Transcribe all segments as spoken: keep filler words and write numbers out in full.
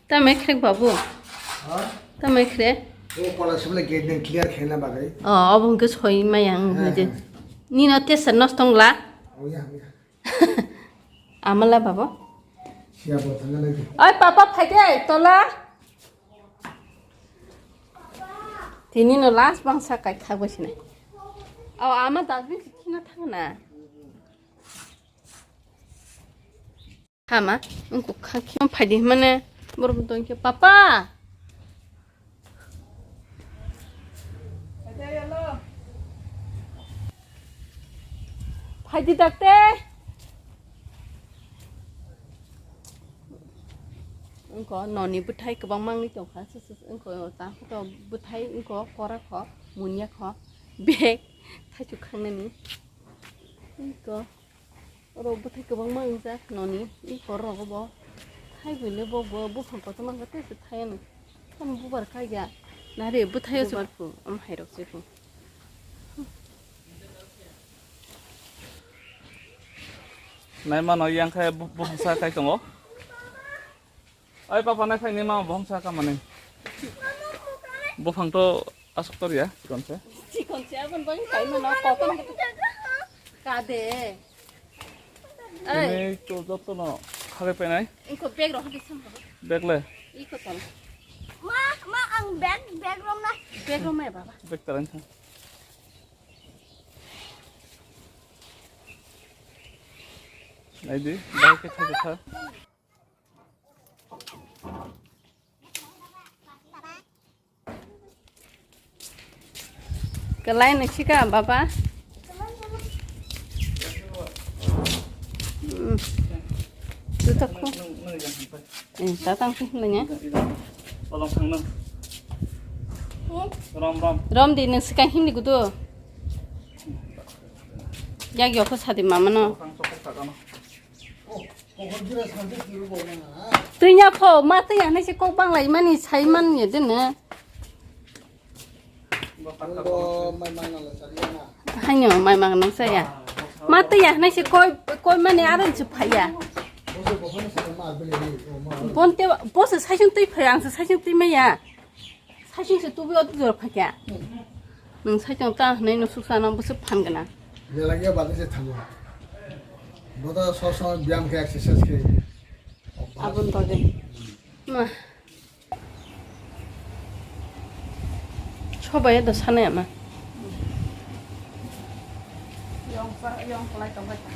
Tamai khrek babu. Ha? Tamai khrek. O kola sibla gate ni clear khaina bagwi. O, obo hwnkhe soi maya ang. Ha, hwnkhe je. Ha. Nino tesa nosto wngla. O ya, o ya. Amala babo. Siya bo thangna nai. Oi papa phaide tola. Tini no last bangsa kai khagwi sinai. O ama dustbin si khina thangna. Hama, wngkha khe phaidi hwnmane borok bo tongkhe, "Papa!" Phaidi dakte. Wngkha noni bwthai kwbangma wngwi tongkha, wngkha ta photo bwthai, wngkha korakho, munyakho, bag, thaichuk khangnani. Wngkha. Oro bwthai kwbangma wngjak noni, i kor rogo bo. Hai buile bo, bo buphang kotorma hwnkhe tei se thai ano. Tamo bubar kaiya. Nari bwthai o se. Bubar phu, am hai rok se phu. Nai mano yang khai bu-, buphang sa kai tongo. Oi papa nai phaini ma bohong sa kamani. Buphang to asok tor ya, chikon se. Chikon se, abon bang kai mano, kotor. Kade. Oi. Ini to joto no khare penai. Iko bag roh di sam. Bag le. Iko tol. Ma, ma ang bag, bag rom na. Bag rom ya baba. Bag taran sa. Nai di, bahai khe thai khe tha. Kalai no sika baba. Hmm. Tutok ko. Eh, tatang ko himlanya. Tolong thang no. Rom rom. Rom di no sika himni gudo. Yak yoko sadi mama no. Tong sok thang no. Twi nya pho, ma twi ya nai se kok bang lai mani sai man ye den ne. Haino mai mang nang saya. Ma twi ya nai se koi, koi mani aran se phai ya. Bonte, bo se sai sung twi phai, ang se sai sung twi mai ya. Saichung se tubi o jor phakya. Nwng saichung ta hwnwi no suksa no bwswk phan gana. Belagia bade se thango. Bodo so so biyam khe exercise khe. Abon bagwi. Ma. Sobai do sana ma. Yong sa, yong kolai tongbai ta.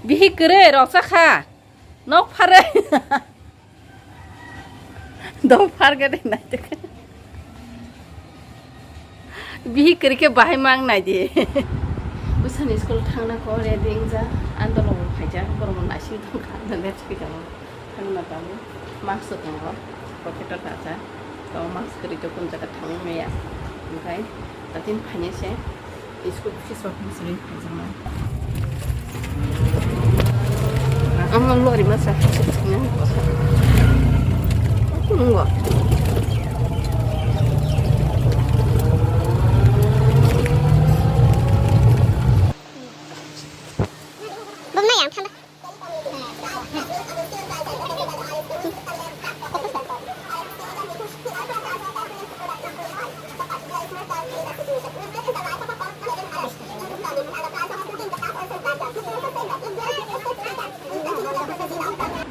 Bihi kere roksa kha. Nok phare. Dong phar gade nai de. Bihi kiri ke bahai mang nai de. Bwsani school thangna ko ready wngja. Andolo bo phaija. Borok bo naising tongkha. Ando left side o thangna tabuk. Mask tongo. Pocket o kacha. To mask kwrwi to kun jaga thangwi maya. Okai. Tatin phanya se. School fees rok ni simi phaijak nai. Ang lori masa. Nunggu. Bumna yang thanda.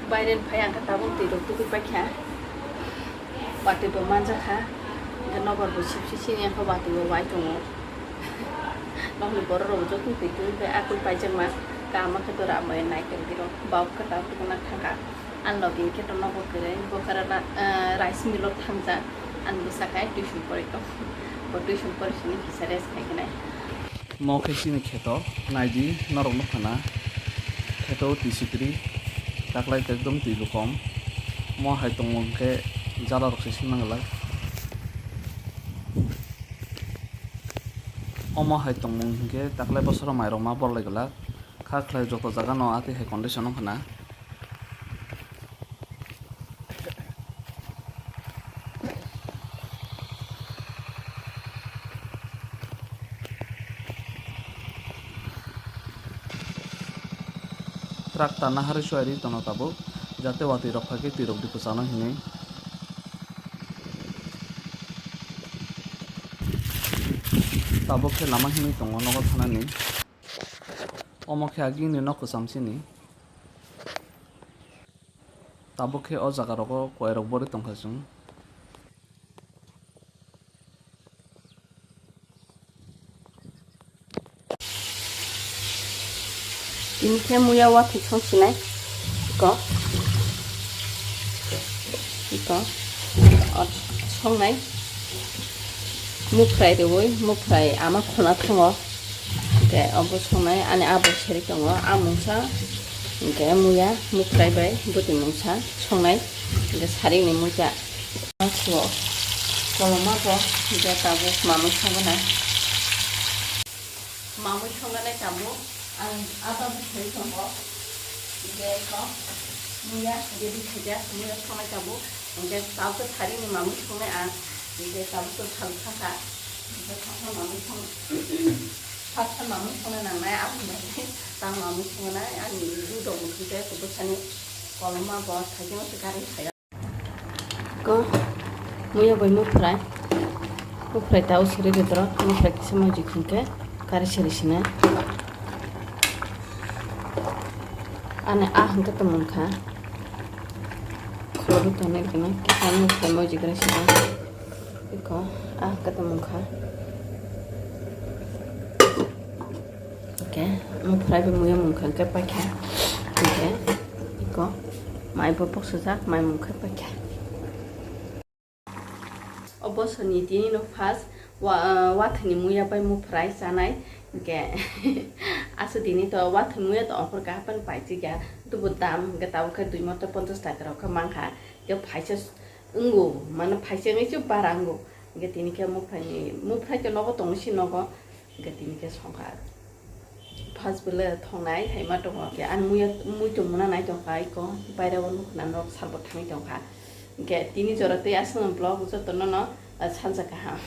Bairen phai ang khe tabuk twi rok tubui paikha. Watwi bo manjakha. Hwnkhe nokbar bo sipsi sini khe watwi bo bai tongo. Nokni borok rok joto twi twi bai akul paijakma kama khe dora amai naikolwi rok bawk khe tabuk thangkha. Ang login khe to nogo kwrwi bo khe ra-, eh, rice mill o thangjak. Ang bwsa khai tuition pori tong. Bo tuition pori sini kisa rest khai khe nai. Mo khe chini kheto naidi norok nukha na kheto twi sikri taklai ekdom twi bo kom. Mo hai tongmung khe jala rok se sima glak. Omo hai tongmung hinkhe taklai bosoro mairok ma borlai glak. Kha khlai joto jaga no atwi hai condition wngkha na. Truck tanna hari suari tono tabuk, jate watwi rok phaikhe twi rok diku chano hinwi. Tabuk khe lama hinwi tongo nogo thanani. Omo khe agini nok kwcham chini. Tabuk khe o jaga rogo kwai rok borwi tongkha chwng. Tini khe muya watwi song sinai. Iko. Iko. O songnai. Muphrai rwui, muphrai ama khuna thango. Hwnkhe obo songnai, ani abo seri tongo. A mungsa, hwnkhe muya, muphrai bai bwtwi mungsa songnai. Hwnkhe saringni muita. Masuo. Koloma bo, hwnkhe tabuk mamui songnai. Mamui songnai tabuk. Ang ata bwsai tongo. Hwnkhe eko muya ready khaijak, muya songnai tabuk. Hwnkhe tabuk khe saringni mamui songnai ang. Hwnkhe tabuk khe sal thangkha. Hwnkhe thangkha mamui song-, thangkha mamui songna nangnai. Aboni bagwi tang mamui songnai. Ani dudok muthungkhe bwsani koloma bo thaijak se gari khaijak. Ko muya bai muphrai. Muphrai tau siri ri borok. Muphrai kisa moji khungke kari siri sina. Ani ah hwnkhe tongmung kha. Khulogwi tonwi rwkhe kisa muphrai moji gra sina. Iko ah hwnkhe tongmung kha. Hwnkhe muphrai bai muya mungkha hwnkhe paikha. Hwnkhe iko mai bo boksajak, mai mungkha paikha. O bosoni tini no first wa-, wathani muya bai muphrai chanai. Hwnkhe aswk tini to wathani muya to offer kaham phano paijak ya. Tubu dam hwnkhe tabuk khe dui moto ponchas taka rok khe mankha. Hwnkhe phaisa wngo, mane phaisa wngwi se bara wngo. Hwnkhe tini khe muphraini, muphrai to nogo tongo si nogo. Hwnkhe tini khe songkha. First bele thongnai hai ma tongo. Hwnkhe ani muya, mui tongmuna nai tongkha iko. Baira o nukna nok salbo thangwi tongkha. Hwnkhe tini jora tei aswkno vlog jotono no, ah, sansa kaham.